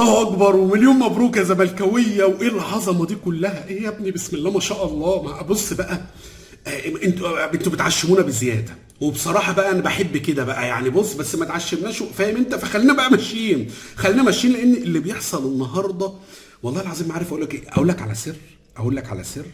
الله اكبر ومليون مبروك يا زملكاويه، وايه العظمة دي كلها؟ ايه يا ابني، بسم الله ما شاء الله. ما بص بقى، انتوا بتعشمونا بزياده، وبصراحة بقى انا بحب كده بقى، يعني بص بس ما تعشمناش، فاهم انت؟ فخلينا بقى ماشيين، خلينا ماشيين، لان اللي بيحصل النهارده والله العظيم ما عارف اقول لك ايه. اقول لك على سر، اقول لك على سر،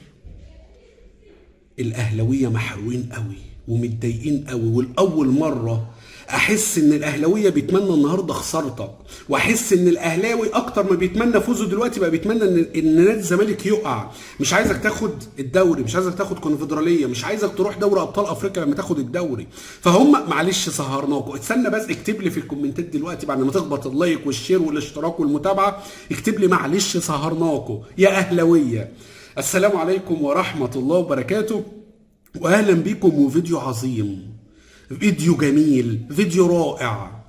الاهلاوية محروقين قوي ومتضايقين قوي، والاول مرة احس ان الاهلاوية بيتمنى النهارده خسارتك، واحس ان الاهلاوي اكتر ما بيتمنى فوزه دلوقتي بقى بيتمنى ان نادي الزمالك يقع. مش عايزك تاخد الدوري، مش عايزك تاخد كونفدراليه، مش عايزك تروح دوري ابطال افريقيا لما تاخد الدوري. فهم معلش سهرناكم، استنى بس اكتب لي في الكومنتات دلوقتي بعد ما تخبط ال like وال share والاشتراك والمتابعه، اكتب لي معلش سهرناكم يا اهلاويه. السلام عليكم ورحمة الله وبركاته، واهلا بكم. وفيديو عظيم، فيديو جميل، فيديو رائع،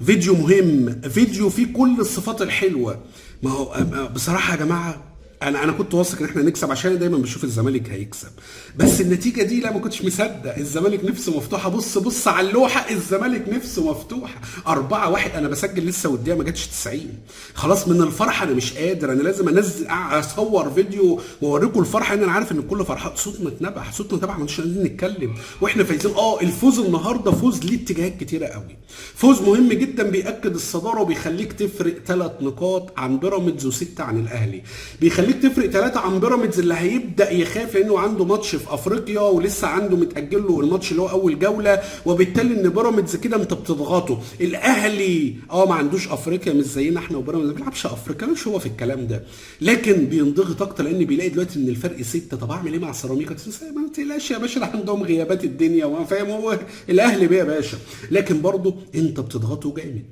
فيديو مهم، فيديو فيه كل الصفات الحلوه. ما هو بصراحة يا جماعة انا كنت واثق ان احنا نكسب، عشان دايما بشوف الزمالك هيكسب، بس النتيجة دي لا، ما كنتش مصدق. الزمالك نفسه مفتوحه، بص بص على اللوحه، الزمالك نفسه مفتوحة 4-1. انا بسجل لسه والدقيقة ما جاتش 90، خلاص من الفرحة انا مش قادر، انا لازم انزل اصور فيديو واوريكم الفرحة، ان انا عارف ان الكل فرحان. صوتنا اتنبح، صوتنا اتنبح، ما مش قادرين نتكلم واحنا فايزين. الفوز النهارده فوز ليه اتجاهات كتيرة قوي، فوز مهم جدا، بياكد الصدارة وبيخليك تفرق 3 نقاط عن بيراميدز و6 عن الاهلي، بيخليك تفرق 3 عن بيراميدز اللي هيبدا يخاف لانه عنده ماتش في افريقيا ولسه عنده متاجل له الماتش اللي هو اول جولة، وبالتالي ان بيراميدز كده انت بتضغطه. الاهلي ما عندوش افريقيا، مش زينا احنا، وبيراميدز ما بيلعبش افريقيا، مش هو في الكلام ده، لكن بينضغط اكتر لان بيلاقي دلوقتي ان الفرق 6. طب اعمل ايه مع سيراميكا؟ ما تقلقش يا باشا، عندهم غيابات الدنيا وما فاهم هو الاهلي بيه يا باشا، لكن برضه انت بتضغطه جامد.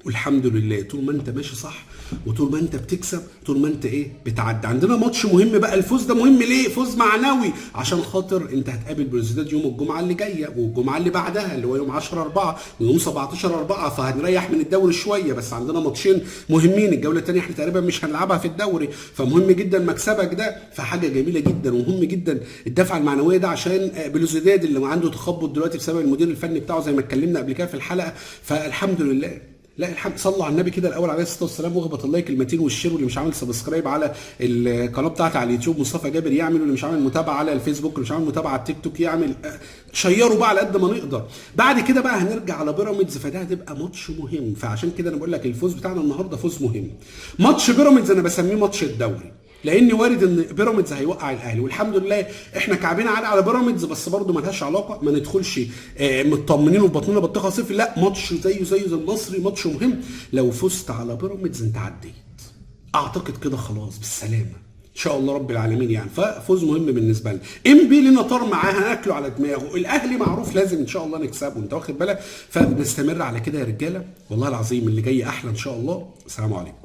والحمد لله طول ما انت ماشي صح وطول ما انت بتكسب طول ما انت ايه بتعدي. عندنا ماتش مهم بقى، الفوز ده مهم ليه؟ فوز معنوي عشان خاطر انت هتقابل بلوزداد يوم الجمعة اللي جاية والجمعة اللي بعدها اللي هو يوم 10/4 ويوم 17/4، فهنريح من الدوري شوية، بس عندنا ماتشين مهمين. الجولة الثانية احنا تقريبا مش هنلعبها في الدوري، فمهم جدا مكسبك ده، فحاجه جميلة جدا ومهم جدا الدفعة المعنوية ده عشان بلوزداد اللي عنده تخبط دلوقتي بسبب المدير الفني بتاعه زي ما اتكلمنا قبل كده في الحلقة. فالحمد لله، لا الحمد، صلوا على النبي كده الاول عليه الصلاة والسلام، واخبط ال like المتين وال share، واللي مش عامل subscribe على القناة بتاعتي على اليوتيوب مصطفى جابر يعمل، واللي مش عامل متابعه على الفيسبوك، واللي مش عامل متابعه على التيك توك يعمل، شيروا بقى على قد ما نقدر. بعد كده بقى هنرجع على بيراميدز، فده هتبقى ماتش مهم. فعشان كده انا بقول لك الفوز بتاعنا النهارده فوز مهم. ماتش بيراميدز انا بسميه ماتش الدوري، لان وارد ان بيراميدز هيوقع الاهلي، والحمد لله احنا كعبنا عالي على بيراميدز، بس برضه ملهاش علاقة، ما ندخلش مطمنين وبطننا بطيخه صفر، لا ماتش زيه زي المصري، ماتش مهم. لو فزت على بيراميدز انت عديت، اعتقد كده خلاص بالسلامة ان شاء الله رب العالمين يعني. ففوز مهم بالنسبة لنا. انبي لنا طار معاه هناكله على دماغه، الاهلي معروف لازم ان شاء الله نكسبه، انت واخد بالك؟ فنستمر على كده يا رجاله، والله العظيم اللي جاي احلى ان شاء الله. السلام عليكم.